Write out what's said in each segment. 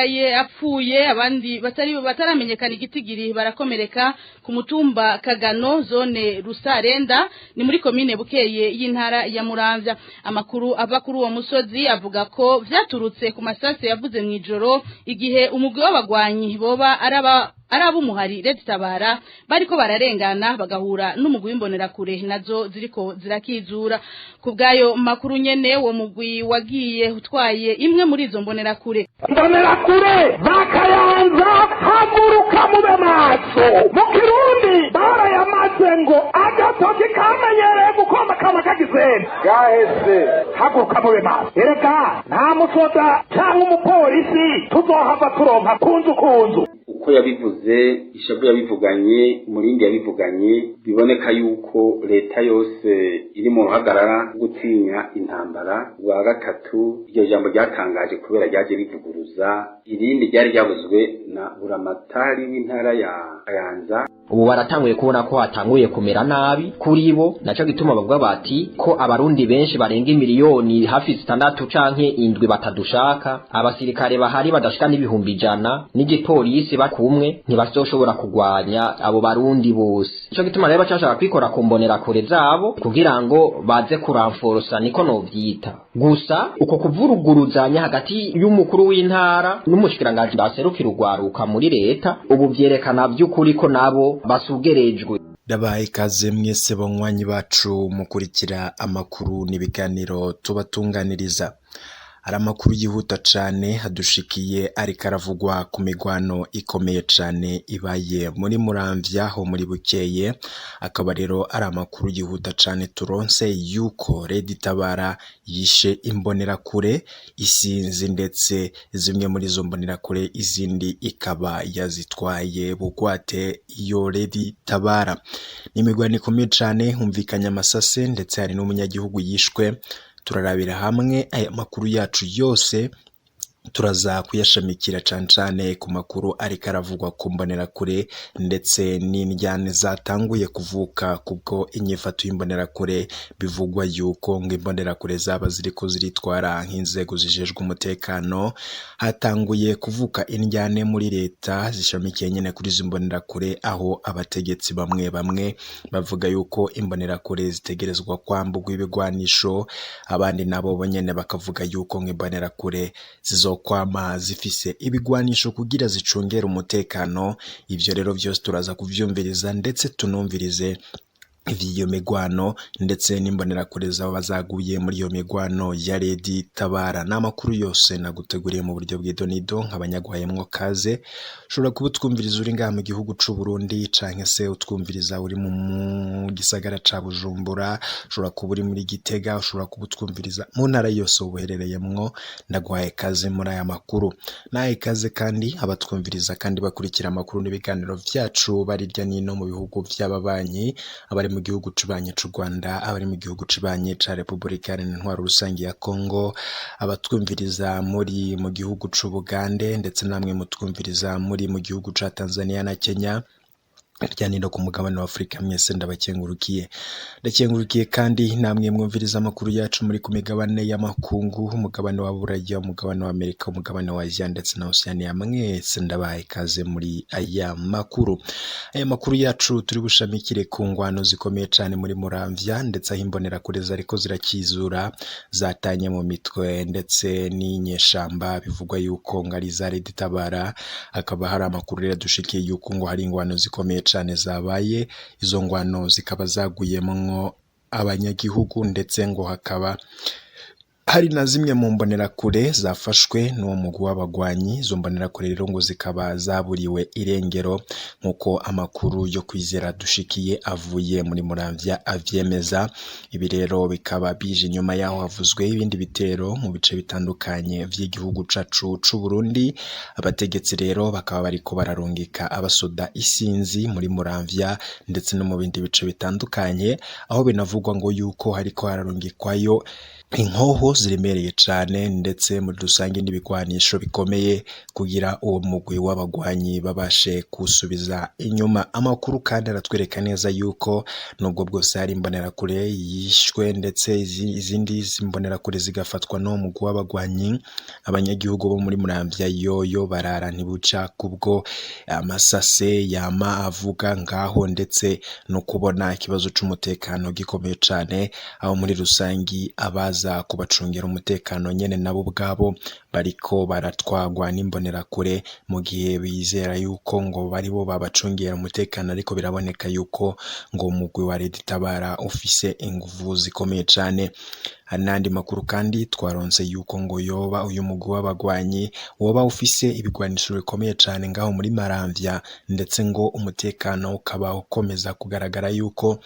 yaraye apfuye, abandi batari bataramenyekana igitigiri barakomereka ku mutumba Kagano, zone Rusarenda, ni muri komine Bukeye y'intara ya Muramvya. Amakuru ava kuri uwo musozi avuga ko vyaturutse ku masase yavuze mw'ijoro igihe umugwi w'abagwanyi boba araba ari ab'umuhari Red Tabara bariko bararengana, bagahura n'umugwi w'imbonerakure nazo ziriko zirakizura. Ku bwayo makuru nyene, uwo mugwi wagiye utwaye imwe muri izo mbonerakure. Mbonerakure bakayanza, haguruka mube maso. Mu Kirundi barayamaze ngo agatoki kamenyereye gukomba kama kagisene gaheze. Haguruka mube maso. Erega nta musoda cyangwa umupolisi tuzohava turonka kunzu kunzu. Uko yabivuze, ishavu yabivuganye, umurindi yabivuganye, biboneka yuko leta yose iri mu ruhagarara, gutinya intambara. Bwa gatatu, iryo jambo ryatangaje kubera ryaje rivuguruza irindi ryari ryavuzwe na buramatari w'intara ya Kayanza. Ubu baratanguye kubona ko hatanguye kumera nabi kuri bo. Naco gituma bavuga bati ko abarundi benshi barenga miliyoni hafi 6 canke 7 batadushaka, abasirikare bahari badashika n'100,000 n'igipolisi bakumwe, ntibazoshobora kugwanya abo barundi bose. Nico gituma rero bacashaka kwikora ku mbonerakure zabo kugira ngo baze kuramforosa, niko novyita. Gusa uko kuvuruguruzanya hagati y'umukuru w'intara n'umushikiranganji baserukira urwaruka muri leta, ubu vyerekana vy'ukuri ko nabo basugerejwe. Ndabahaye ikaze mwese banywanyi bacu mukurikira amakuru n'ibiganiro tubatunganiriza. Hari amakuru yihuta cane hadushikiye, ariko aravugwa ku migwano ikomeye cane ibaye muri Muramvya ho muri Bukeye. Akaba rero ari amakuru yihuta cane turonse yuko Red Tabara yishe imbonerakure isinzi, ndetse zimwe muri izo mbonerakure izindi ikaba yazitwaye bugwate iyo Red Tabara. Ni imigwano ikomeye cane, humvikanye amasase, ndetse hari n'umunyagihugu yishwe. Turarabira hamwe aya makuru yacu yose, turaza kuyashamikira cane cane ku makuru ariko aravugwa ku mbonerakure, ndetse n'indyane zatanguye kuvuka kubwo inyifato y'imbonerakure. Bivugwa yuko ngo imbonerakure zaba ziriko ziritwara nk'inzego zijejwe umutekano. Hatanguye kuvuka indyane muri leta zishamikiye nyene kuri izo mbonerakure, aho abategetsi bamwe bamwe bavuga yuko imbonerakure zitegerezwa kwamburwa ibigwanisho, abandi nabo bonyene bakavuga yuko ngo imbonerakure zizokwama zifise ibigwanisho kugira zicungere umutekano. Ivyo rero vyose turaza kuvyumviriza, ndetse tunumvirize ivy'iyo migwano, ndetse n'imbonerakure zaba zaguye muri iyo migwano ya Red Tabara. N'amakuru yose naguteguriye mu buryo bw'idonido, nk'abanyaguhayemwo kaze. Ushobora kuba utwumviriza uri ngaha mu gihugu c'u Burundi, canke se utwumviriza uri mu gisagara ca Bujumbura, ushobora kuba uri muri Gitega, ushobora kuba utwumviriza mu ntara yose ubuherereyemwo. Ndaguhaye kaze muri aya makuru. Nahaye ikaze kandi abatwumviriza kandi bakurikira amakuru n'ibiganiro vyacu bari hirya n'ino mu bihugu vy'ababanyi, abari mu gihugu cibanye c'u Rwanda, abari mu gihugu cibanye ca Repubulika Iharanira Intwaro Rusange ya Kongo, abatwumviriza muri mu gihugu c'Ubugande, ndetse namwe mutwumviriza muri mu gihugu ca Tanzania na Kenya, hirya no ku mugabane wa Afurika, mwese ndabakengurukiye. Ndakengurukiye kandi namwe mwumviriza amakuru yacu muri ku migabane y'amakungu, umugabane wa Buraya, umugabane wa Amerika, umugabane wa Aziya ndetse na Oceania. Mwese ndabahaye ikaze muri aya makuru. Aya makuru yacu turi bushamikire ku ngwano zikomeye cane muri Muramvya, ndetse aho imbonerakure zariko zirakizura zatanye mu mitwe ndetse n'inyeshamba bivugwa yuko ngo ari iza Red Tabara. Hakaba hari amakuru rero dushikiye yuko ngo hari ingwano zikomeye cane zabaye, izo ngwano zikaba zaguyemwo abanyagihugu, ndetse ngo hakaba hari na zimwe mu mbonerakure zafashwe n'uwo mugwi w'abagwanyi. Izo mbonerakure rero ngo zikaba zaburiwe irengero, nk'uko amakuru yo kwizera dushikiye avuye muri Muramvya avyemeza. Ibi rero bikaba bije inyuma yaho havuzwe ibindi bitero mu bice bitandukanye vy'igihugu cacu c'u Burundi. Abategetsi rero bakaba bariko bararungika abasoda isinzi muri Muramvya ndetse no mu bindi bice bitandukanye, aho binavugwa ngo yuko hariko hararungikwayo Inkoho ziremereye cane ndetse muri rusange n'ibigwanisho bikomeye kugira uwo mugwi w'abagwanyi babashe kusubiza inyuma. Amakuru kandi aratwereka neza yuko nubwo bwose hari imbonerakure yishwe ndetse izindi mbonerakure zigafatwa n'uwo mugwi w'abagwanyi, abanyagihugu bo muri Muramvya yoyo barara ntibuca kubwo amasase yama avuga ngaho, ndetse no kubona ikibazo c'umutekano gikomeye cane, aho muri rusangi abaza kubacungira umutekano nyene nabo ubwabo bariko baratwagwa n'imbonerakure, mu gihe bizera yuko ngo baribo babacungira umutekano, ariko biraboneka yuko ngo umugwi wa Red Tabara ufise inguvu zikomeye cane. Hari n'andi makuru kandi twaronse yuko ngo yoba uyu mugwi w'abagwanyi woba ufise ibigwanisho bikomeye cane ngaho muri Maramvya, ndetse ngo umutekano ukaba ukomeza kugaragara yuko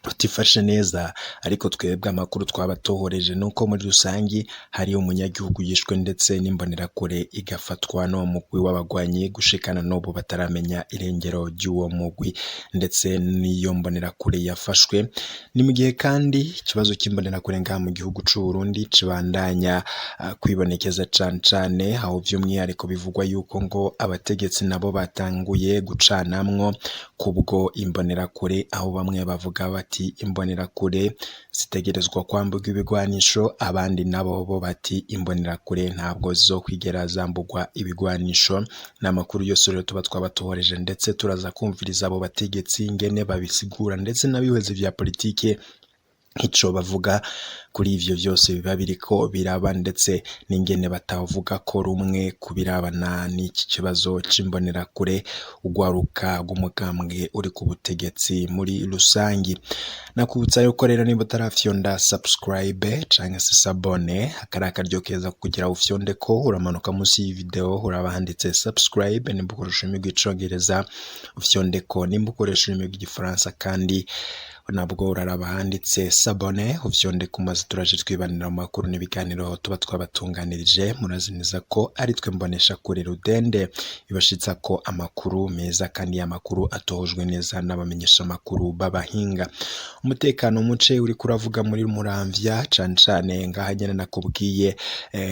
utifashe neza. Ariko twebwe amakuru twabatohoreje nuko muri rusangi hari umunyagihugu yishwe ndetse n'imbonerakure igafatwa n'uwo mugwi w'abagwanyi, gushikana n'ubu bataramenya irengero ry'uwo mugwi ndetse n'iyo mbonerakure yafashwe. Ni mu gihe kandi ikibazo cy'imbonerakure ngaha mu gihugu c'u Burundi kibandanya kwibonekeza cane cane, aho vy'umwihariko bivugwa yuko ngo abategetsi nabo batanguye gucanamwo kubwo imbonerakure, aho bamwe bavuga bati imbonerakure zitegerezwa kwamburwa ibigwanisho, abandi nabo bo bati imbonerakure ntabwo zizokwigera zambugwa ibigwanisho. N'amakuru yose rero tuba twabatohoreje, ndetse turaza kumviriza abo bategetsi ingene babisigura ndetse n'abihwezi vya politike ico bavuga kuri ivyo vyose biba biriko biraba, ndetse n'ingene batavuga ko rumwe kubirabana n'iki kibazo c'imbonerakure, ugwaruka rw'umugambwe uri ku butegetsi muri rusangi. Nakubutsa yuko rero niba utarafyonda subscribe canke se sabone, akari akaryo keza kugira ufyonde ko uramanuka munsi y'ivideo uraba handitse subscribe, nimba ukoresha ururimi rw'icongereza ufyonde ko, nimba ukoresha ururimi rw'igifaransa kandi nabwo uraraba handitse sabone ufyonde ku maze turaje twibanira mu makuru n'ibiganiro tuba twabatunganirije. Murazi neza ko ari twe mbonesha kure rudende ibashitsa ko amakuru meza kandi amakuru atohojwe neza n'abamenyesha amakuru b'abahinga. Umutekano muce uri kuravuga muri Muramvya cane cane ngaha nyene nakubwiye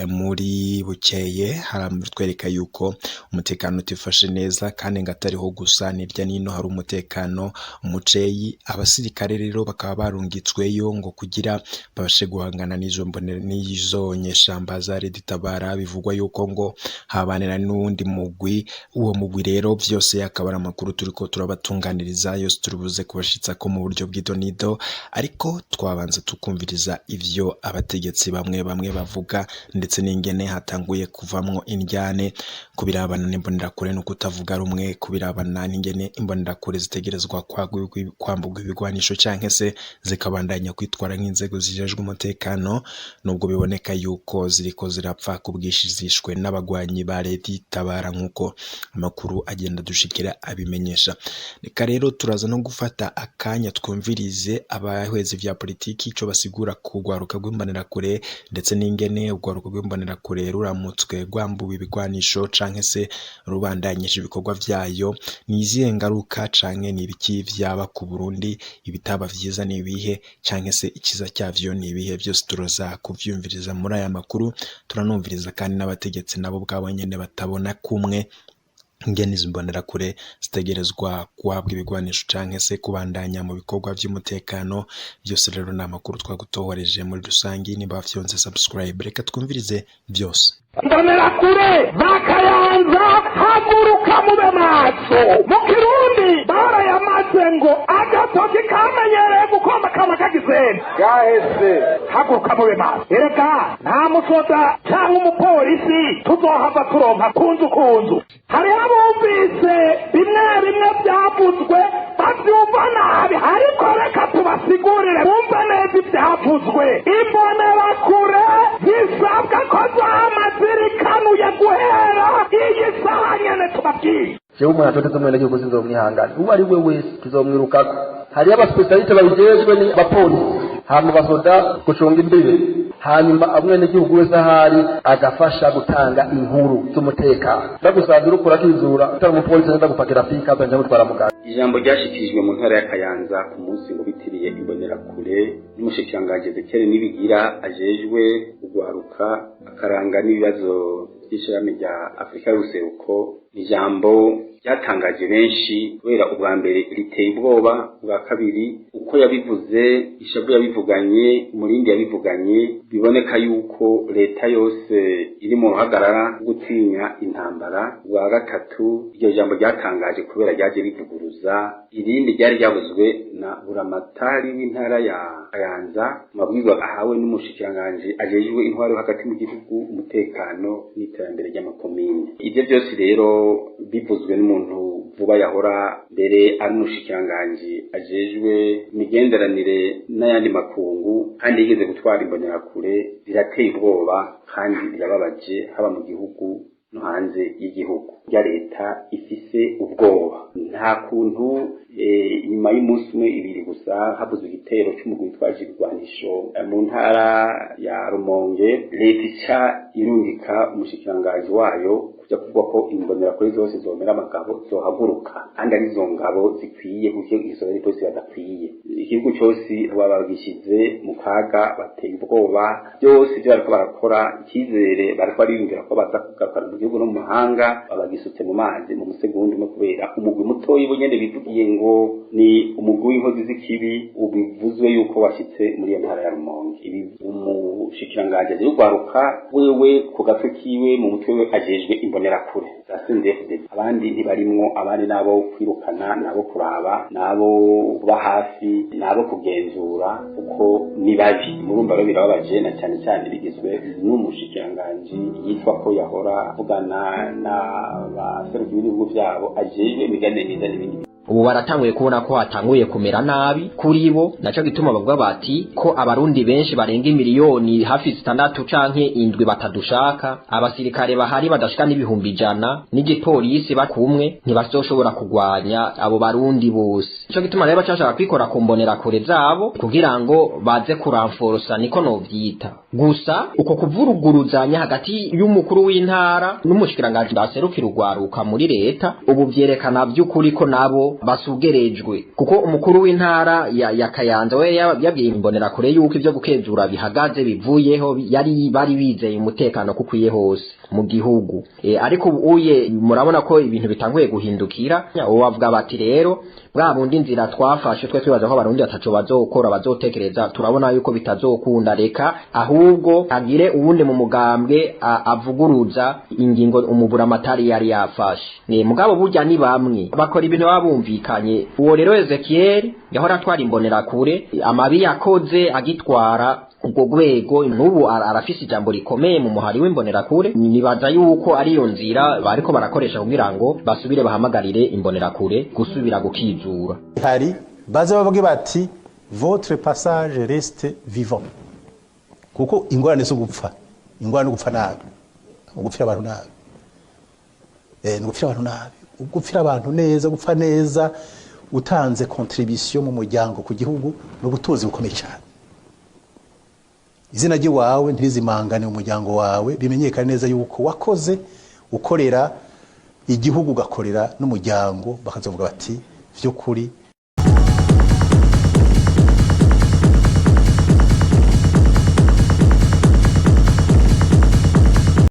muri Bukeye, haratwereka yuko umutekano utifashe neza, kandi ngatariho gusa nirya nino hari umutekano muceyi. Abasirikare rero bakaba barungitsweyo ngo kugira babashe guhangana n'izo mbone n'izo nyeshamba za Red Tabara, bivugwa yuko ngo habanira n'uwundi mugwi. Uwo mugwi rero vyose akaba ari amakuru turiko turabatunganiriza yose turibuze kubashitsa ko mu buryo bw'idonido, ariko twabanza tukumviriza ivyo abategetsi bamwe bamwe bavuga ndetse n'ingene hatanguye kuvamwo indyane kubirabana n'imbonerakure no kutavuga rumwe, kubirabana n'ingene imbonerakure zitegerezwa kwamburwa ibigwanisho canke se zikabandanya kwitwara nk'inzego zijejwe umutekano, nubwo biboneka yuko ziriko zirapfa kubwishizishwe n'abagwanyi ba Red Tabara nk'uko amakuru agenda dushikira abimenyesha. Reka rero turaza no gufata akanya twumvirize abahwezi vya politiki ico basigura ku rwaruka rw'imbonerakure, ndetse n'ingene urwaruka rw'imbonerakure ruramutswe rwambuwe ibigwanisho canke se rubandanyije ibikorwa vyayo, ni izihe ngaruka canke ni ibiki vyaba ku Burundi, ibitaba vyiza ni ibihe canke se ikiza cyavyo ni ibihe, byose turaza kuvyumviriza muri aya makuru. Turanumviriza kandi n'abategetsi nabo ubwabo nyene batabona kumwe ingene izo mbonerakure zitegerezwa guhabwa ibigwanisho canke se kubandanya mu bikorwa vy'umutekano. Byose rero ni amakuru twagutohoreje muri rusangi. Niba wafyonze subscribe, reka twumvirize byose. Imbonerakure bakayanza haguruka mube maso. Mu kirundi barayamaze ngo agatoki kamenyereye gukomba kama kagiseni gahese. Haguruka mube maso. Erega nta musoda cyangwa umupolisi tuzohava turonka kunzu kunzu. Hariho abumvise bimwe bimwe byavuzwe bavyumva nabi, ariko reka tubasigurire bumve neza ivyavuzwe. Imbonerakure zisabwa ko zama zirikanuye guhera iyi saha nyene tubabwiye. Jewe umuntu atoteza umwenegihugu sinzomwihangana, uwo ari we wese tuzomwirukako. Hariyo abasipesialiste babijejwe ni abapolisi, hama basoda gucunga imbibe, Hanyuma umwenegihugu wese ahari agafasha gutanga inkuru z'umutekano. Ndagusanze uriko urakizura utari umupolisi, ndagupakira pika nja gutwara muganga. Ijambo ryashikirijwe mu ntara ya Kayanza ku munsi ngo bitiriye Imbonerakure n'umushikiranganji Ezekiel Nibigira ajejwe ugwaruka, akaranga n'ibibazo by'ishirahamwe rya Afurika y'Ubuseruko, ni ijambo ryatangaje benshi kubera ubwa mbere riteye ubwoba, ubwa kabiri uko yabivuze, ishavu yabivuganye, umurindi yabivuganye, biboneka yuko leta yose iri mu ruhagarara gutinya intambara. Ubwa gatatu, iryo jambo ryatangaje kubera ryaje rivuguruza irindi ryari ryavuzwe na buramatari w'intara ya Kayanza, amabwizwa ahawe n'umushikiranganji ajejwe intwaro hagati mu gihugu, umutekano n'iterambere ry'amakomine. Ivyo byose rero bivuzwe n'umuntu vuba yahora mbere ari umushikiranganji ajejwe imigenderanire n'ayandi makungu, kandi yigeze gutwara Imbonerakure, birateye ubwoba kandi birababaje, haba mu gihugu no hanze y'igihugu. Ya leta ifise ubwoba. Nta kuntu inyuma y'umunsi umwe, ibiri gusa, havuzwe igitero c'umugwi witwaje ibigwanisho mu ntara ya Rumonge, leta ica irungika umushikiranganji wayo kuja kuvuga ko Imbonerakure zose zomera amagabo, zohaguruka, kandi ari izo ngabo zikwiye, kuko izo polisi badakwiye. Igihugu cyose babagishize mu kaga, bateye ubwoba. Byose ibyo bariko barakora, icyizere bariko bariyumvira ko baza kugarukana mu gihugu no mu mahanga, babagisutse mu mazi mu musegundi umwe, kubera umugwi mutoyi bo nyene bivugiye ngo ni umugwi w'inkozi z'ikibi, ubivuzwe yuko washyitse muri iyo ntara ya Rumonge. Ibi umushikiranganji aje ugwaruka wewe ku gatwe kiwe, mu mutwe we ajejwe Imbonerakure za CNDD-FDD, abandi ntibarimwo. Abandi nabo kwirukana, nabo kuraba, nabo kuba hafi, nabo kugenzura, kuko ni babi. Murumva rero birababaje, na cyane cyane bigizwe n'umushikiranganji yitwa ko yahora avugana n'abaserukiye ibihugu byabo, ajejwe imiganire myiza n'ibindi. Ubu baratanguye kubona ko hatanguye kumera nabi kuri bo, naco gituma bavuga bati ko abarundi benshi barenga imiliyoni hafi 6 canke 7 batadushaka, abasirikare bahari badashika n'100,000 n'igipolisi bakumwe, ntibazoshobora kugwanya abo barundi bose. Nico gituma rero bacashaka kwikora ku Mbonerakure zabo kugira ngo baze kuramforosa, niko novyita. Gusa uko kuvuruguruzanya hagati y'umukuru w'intara n'umushikiranganji baserukira urwaruka muri leta, ubu vyerekana vy'ukuri ko nabo basugerejwe, kuko umukuru w'intara ya Kayanza we yabwiye Imbonerakure yuko ivyo gukezura bihagaze, bivuyeho, yari bari bizeye umutekano kukwiye hose mu gihugu. Ariko uye murabona ko ibintu bitanguye guhindukira. Ubu bavuga bati rero bwa bundi nzira twafashe twe twibaza ko abarundi bataco bazokora, bazotekereza, turabona yuko bitazokunda, reka ahubwo agire uwundi mu mugambwe avuguruza ingingo umuburamatari yari yafashe. Ne mugabo burya ni bamwe bakora ibintu babumvikanye. Uwo rero Ezekiel yahora atwara Imbonerakure, amabi yakoze agitwara ubwo rwego, n'ubu arafise ijambo rikomeye mu muhari w'Imbonerakure. Nibaza yuko ariyo nzira bariko barakoresha kugira ngo basubire bahamagarire Imbonerakure gusubira gukizura. Hari baze bavuge bati: "Votre passage reste vivant", kuko ingorane zo gupfa, ingorane no gupfa nabi, gupfira abantu nabi, ni gupfira abantu nabi. Gupfira abantu neza, gupfa neza, utanze contribution mu muryango, ku gihugu, ni ubutunzi bukomeye cyane. Izina ry'iwawe ntirizimangane mu muryango wawe, bimenyekane neza yuko wakoze ukorera igihugu, ugakorera n'umuryango, bakazovuga bati: "Vy'ukuri."